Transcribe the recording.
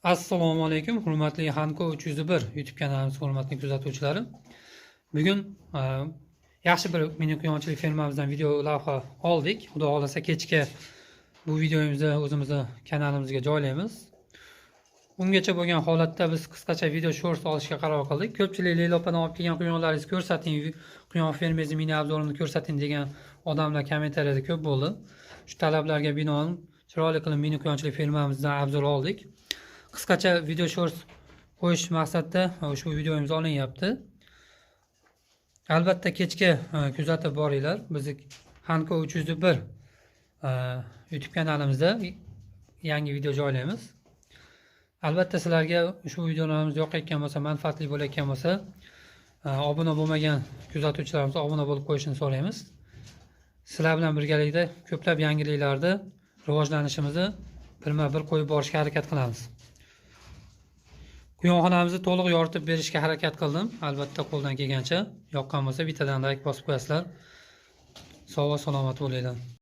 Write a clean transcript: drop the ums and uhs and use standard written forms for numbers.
Assalomu alaykum, hurmatli Hanko 301 YouTube kanalimiz hurmatli kuzatuvchilari. Bugun yaxshi bir mini quyonchilik fermamizdan video lavha oldik. Xudo xohlasa, kechga bu videomizni o'zimizni kanalimizga joylaymiz. Ungacha bo'lgan holatda biz qisqacha video shorts olishga qaror qildik. Ko'pchilik "Leyla opadan olib kelgan quyonlaringizni ko'rsating, quyon fermangizni mini обзор ini ko'rsating" degan odamlar kommentariyada ko'p bo'ldi. Shu talablarga binoan chiroyli qilib mini quyonchilik fermamizdan обзор oldik. Qisqacha video shorts qo'yish maqsadida ushbu videomiz olinyapti. Albatta, kechga kuzatib boringlar. Bizni Hanko 301 YouTube kanalimizda yangi video joylaymiz. Albatta, sizlarga ushbu videolarimiz yoqayotgan bo'lsa, manfaatli bo'layotgan bo'lsa, obuna bo'lmagan kuzatuvchilarimiz obuna bo'lib qo'yishini so'raymiz. Sizlar bilan birgalikda ko'plab yangiliklarni, rivojlanishimizni birma bir qo'yib borishga harakat qilamiz. Quyonxonamizni to'liq yoritib berishga harakat qildim. Albatta, qo'ldan kelgancha. Yoqqan bo'lsa, bittadan layk bosib qo'yasizlar. Sog' va salomat bo'linglar.